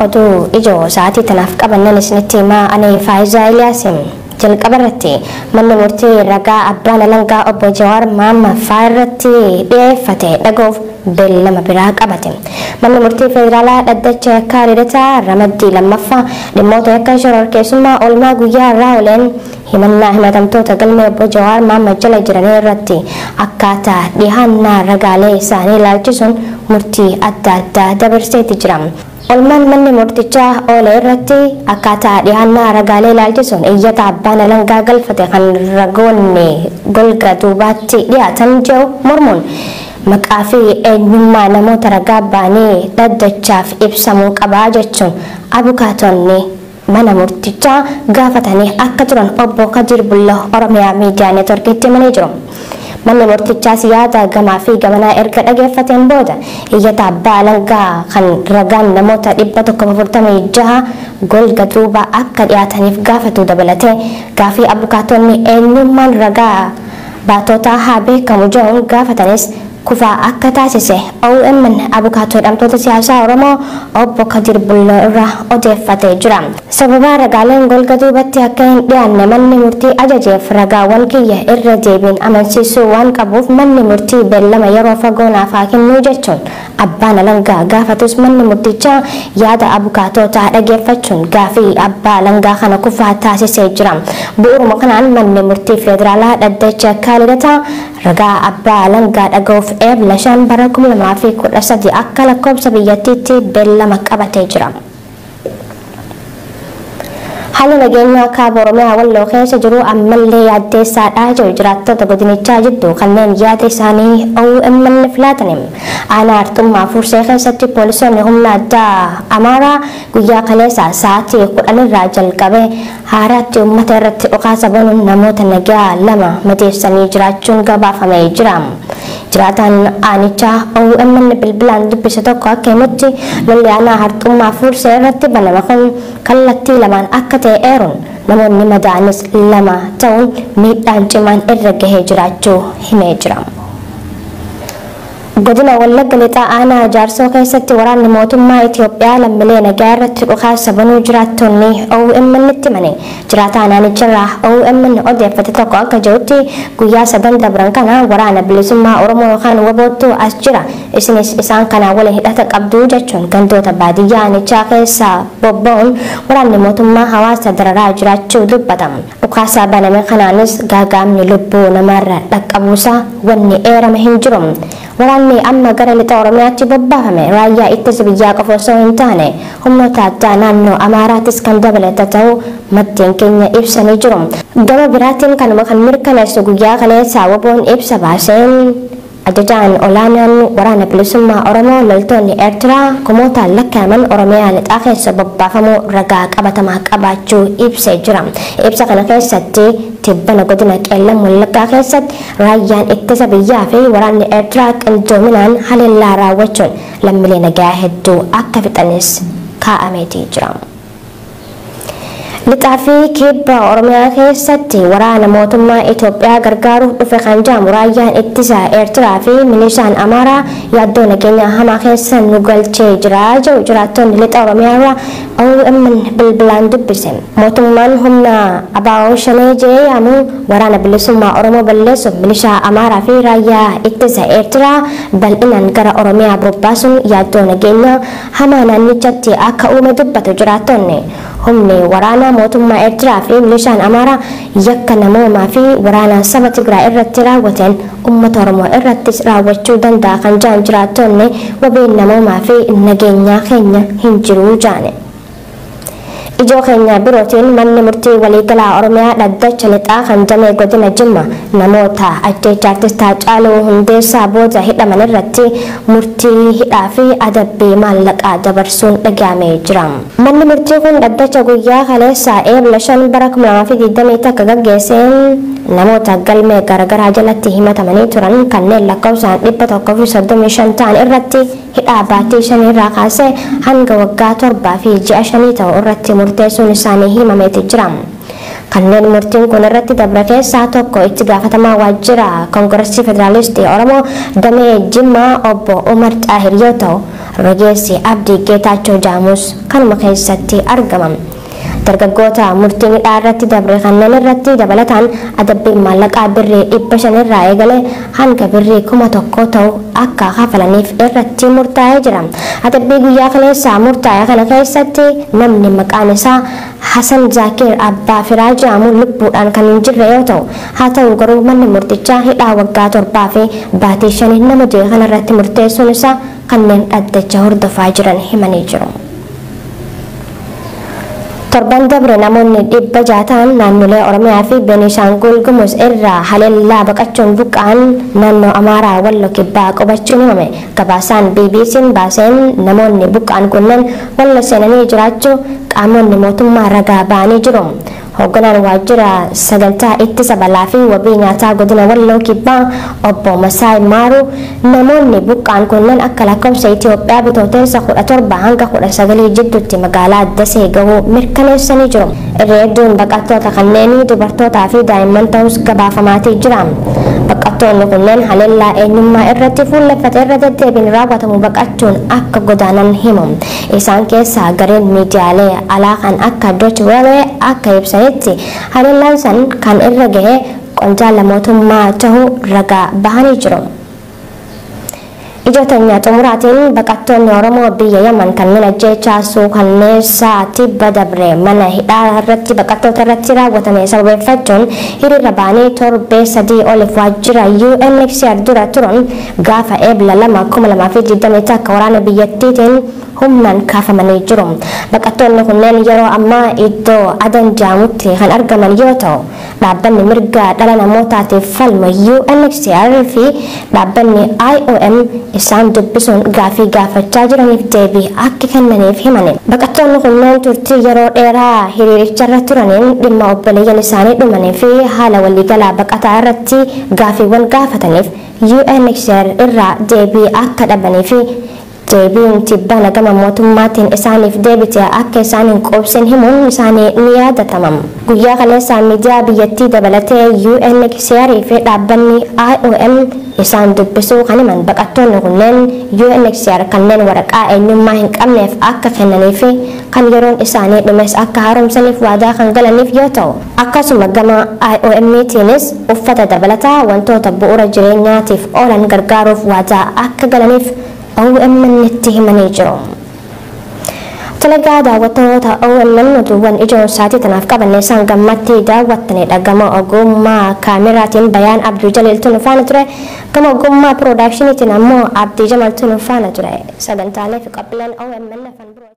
Oduu ijoo sa'aatii tanaaf qabannan isinitti himaa ani Faayizaa Iliyaasin. Jalqaba irratti manni murtii ragaa abbaan alangaa obbo Jawaar Mohaammed fa'aa irratti dhiyeeffate dhaga'uuf beellama biraa qabate. Manni murtii federaalaa dhaddacha yakkaa Lidataa ramaddii lammaffaa dhimmoota yakka shororkeessummaa oolmaa guyyaa irraa ooleen himannaa himatamtoota galmee obbo Jawaar Mohaammed jala jiranii irratti akkaataa dhihaannaa ragaalee isaanii ilaalchisuun murtii adda addaa dabarseeti jira. Oolmaan manni murtichaa oole irratti akkaataa dhihaannaa ragaalee ilaalchisuun iyyata abbaan alangaa galfate kan ragoonni golga duubaatti dhiyaatan jiru mormuun maqaa fi eenyummaa namoota ragaa ba'anii dhaddachaaf ibsamuu qabaa jechuun abukaatonni mana murtichaa gaafatanii akka turan obbo Kadir Bulloo Oromiyaa Miidiyaa Neetworkiitti himanii jiru. Manni murtichaas yaada gamaa fi gamanaa erga dhageeffateen booda iyyata abbaa alangaa kan ragaan namoota 146 golga duubaa akka dhiyaataniif gaafatu dabalatee gaafii abukaatonni eenyummaan ragaa baatootaa haa beekamu jedhuun gaafatanis kufaa akka taasise OMN abukaatoo hidhamtoota siyaasaa Oromoo obbo Kadir Bulloo irraa odeeffatee jira. Sababa ragaaleen golga duubatti akka hin dhiyaanne manni murtii ajajeef ragaawwan kiyya irra deebiin amansiisuu waan qabuuf manni murtii beellama yeroo fagoo naaf haa kennuu jechuun abbaan alangaa gaafatus manni murtichaa yaada abukaatootaa dhageeffachuun gaafii abbaa alangaa kana kufaa taasisee jira. Bu'uuruma kanaan manni murtii federaalaa dhaddacha yakkaa Lidataa ragaa abbaa alangaa dhaga'uuf eebla 5 bara 2013 akka lakkoofsa biyyattiitti beellama qabatee jira. Haalli nageenyaa kaaba Oromiyaa Walloo keessa jiru ammallee yaaddeessaadhaa jiru jiraattota godinichaa jidduu kanneen yaada isaanii OMN filataniin. Aanaa Arxummaa Fursee keessatti poolisoonni humna addaa Amaaraa guyyaa kaleessa sa'aatii 10 irraa jalqabee haaraatti uummata irratti dhukaasa banuun namoota nagaa 2 madeessanii jiraachuun gabaafamee jira. Jiraataan aanichaa OMN bilbilaan dubbise tokko akka himutti lolli aanaa Arxummaa Fursee irratti baname kun kallattii lamaan akka ta'e eeruun namoonni madaa'anis 2 ta'uun miidhaan cimaan irra gahee jiraachuu himee jira. Godina Wallagga Lixaa aanaa Jaarsoo keessatti waraanni mootummaa Itoophiyaa lammiilee nagaa irratti dhukaasa banuu jiraattonni OMN itti himani. Jiraataan aanicharraa OMN odeeffate tokko akka jirutti guyyaa 3 dabran kana waraana bilisummaa Oromoo yookaan WBO'tu as jira. Isinis isaan kana waliin hidhata qabdu jechuun gandoota baadiyyaa aanichaa keessa bobba'uun waraanni mootummaa hawaasa dararaa jiraachuu dubbatama. Dhukaasa baname kanaanis gaagaamni lubbuu namaarra dhaqqabuusaa wanni eerame hin jiru. Waraanni amma gara lixa Oromiyaatti bobbaafame raayyaa ittisa biyyaa qofa osoo hin taane humnoota addaa naannoo Amaaraattis kan dabalata ta'uu maddeen keenya ibsanii jiru. Gama biraatiin kanuma kan mirkaneessu guyyaa kaleessa WBO'n ibsa baaseen ajajaan olaanaan waraana bilisummaa Oromoo loltoonni Eertiraa kumootaan lakkaa'aman Oromiyaa lixaa keessa bobbaafamuu ragaa qabatamaa qabaachuu ibsee jira. Ibsa kana keessatti tibbana godina Qeellam Wallaggaa keessatti raayyaan ittisa biyyaa fi waraanni Eertiraa qindoominaan haleellaa raawwachuun lammiilee nagaa hedduu akka fixanis kaa'ameetii jira. Lixaa fi kibba Oromiyaa keessatti waraana mootummaa Itoophiyaa gargaaruuf dhufe kan jedhamu raayyaan ittisa Eertiraa fi milishaan Amaaraa yaaddoo nageenyaa hamaa keessa nu galchee jira jedhu jiraattonni lixa Oromiyaa irraa OMN bilbilaan dubbise. Mootummaan humna ABO Shanee jedhee yaamu waraana bilisummaa Oromoo balleessuuf milishaa Amaaraa fi raayyaa ittisa Eertiraa bal'inaan gara Oromiyaa bobbaasuun yaaddoo nageenyaa hamaa naannichatti akka uume dubbatu jiraattonni. Humni waraana mootummaa Eertiraa fi milishaan Amaaraa yakka namoomaa fi waraana saba Tigraay irratti raawwateen uummata Oromoo irrattis raawwachuu danda'a kan jedhan jiraattonni wabiin namoomaa fi nageenyaa keenya hin jiru jedhan. Ijoo keenya birootiin manni murtii waliigalaa Oromiyaa dhaddacha lixaa kan damee godina Jimma namoota ajjeechaa artist Haacaaluu Hundeessaa booda hidhaman irratti murtii hidhaa fi adabbii maallaqaa dabarsuun dhaga'amee jira. Manni murtii kun dhaddacha guyyaa kaleessaa eebla 5 bara 2021 gaggeesseen namoota galmee garaagaraa jalatti himatamanii turan kanneen lakkoofsaan 135 ta'an irratti hidhaa baatii 5 irraa kaasee hanga waggaa 7 fi ji'a 5 ta'u irratti murteessuun isaanii himameeti jira. Kanneen murtiin kun irratti dabre keessaa tokko itti gaafatamaa waajjira Koongireesii Federaalistii Oromoo damee Jimmaa obbo Umar Xaahir yoo ta'u, rogeessi Abdii Geetaachoo Jaamus kanuma keessatti argama. Dargaggoota murtiin hidhaa irratti dabre kanneen irratti dabalataan adabbiin maallaqaa birrii 500 irraa eegalee hanga birrii 1000 ta'u akka kafalaniif irratti murtaa'ee jira. Adabbii guyyaa kaleessaa murtaa'e kana keessatti namni maqaan isaa Hasan Zaakir Abbaa Firaa jedhamu lubbuudhaan kan hin jirre yoo ta'u, haa ta'u garuu manni murtichaa hidhaa waggaa 7 fi baatii 5 nama du'e kanarratti murteessuun isaa kanneen dhaddacha hordofaa jiran himanii jiru. Torban dabre namoonni 600 ta'an naannolee Oromiyaa fi Beenishaangul Gumuz irraa haleellaa baqachuun buqqa'an naannoo Amaaraa Walloo Kibbaa qubachuun himame. Gabaasaan BBC'n baaseen namoonni buqqa'an kunneen Walloo seenanii jiraachuu qaamonni mootummaa ragaa ba'anii jiru. Hoogganaan waajjira sagantaa ittisa balaa fi wabii nyaataa godina Walloo Kibbaa obbo Masaay Maaruu namoonni buqqa'an kunneen akka lakkoofsa Itoophiyaa bitootessa 17 hanga 19 jidduutti magaalaa Dasee gahuu mirkaneessanii jiru. Irra hedduun baqattoota kanneenii dubartootaa fi daa'imman ta'us gabaafamaatii jira. Baqattoonni kunneen haleellaa eenyummaa irratti fuulleffate irra deddeebiin raawwatamu baqachuun akka godaanan himu. Isaan keessaa gareen miidiyaalee alaa kan akka Deutsche Welle akka ibsanitti haleellaan san kan irra gahe qondaala mootummaa ta'uu ragaa bahanii jiru. Ijoo teenyaa xumuraatiin baqattoonni Oromoo biyya Yaman kanneen ajjeechaa suukanneessaa tibba dabre mana hidhaa irratti baqattoota irratti raawwatame sababeeffachuun hiriira ba'anii torbee 3 oliif waajjira UNHCR dura turan gaafa Eebla 2 2021 waraana biyyattiitiin humnaan kaafamanii jiru. Baqattoonni kunneen yeroo ammaa iddoo Adan jedhamutti kan argaman yoo ta'u, dhaabbanni mirga dhala namootaatiif falmu UNHCR fi dhaabbanni IOM isaan dubbisuun gaafii gaafachaa jiraniif deebii akka kennaniif himani. Baqattoonni kunneen turtii yeroo dheeraa hiriiricharra turaniin dhimma obboleeyyan isaanii dhumanii fi haala waliigalaa baqataa irratti gaafiiwwan gaafataniif UNHCR irraa deebii akka dhabanii fi deebiin tibbana gama mootummaatiin isaaniif deebite akka isaan hin quubsin himuun isaanii ni yaadatama. Guyyaa kaleessaa miidiyaa biyyattii dabalatee UNHCR fi dhaabbanni IOM isaan dubbisuu kan himan baqattoonni kunneen UNHCR kanneen waraqaa eenyummaa hin qabneef akka kennanii fi kan yeroon isaanii dhumes akka haaromsaniif waadaa kan galaniif yoo ta'u, akkasuma gama IOMtiinis uffata dabalataa wantoota bu'uura jireenyaatiif oolan gargaaruuf waadaa akka galaniif OMN itti himanii jiru. Talagaa daawwattoota OMN oduuwwan ijoo isaatii tanaaf qabanne isaan gammatti daawwattanidha. Gama ogummaa kaameraatiin Bayaan Abduu Jaliiltu nu faana ture. Gama ogummaa piroodaakshiniitiin ammoo Abdii Jamaltu nu faana ture. Sagantaalee fi qophiileen OMN afaan biroo.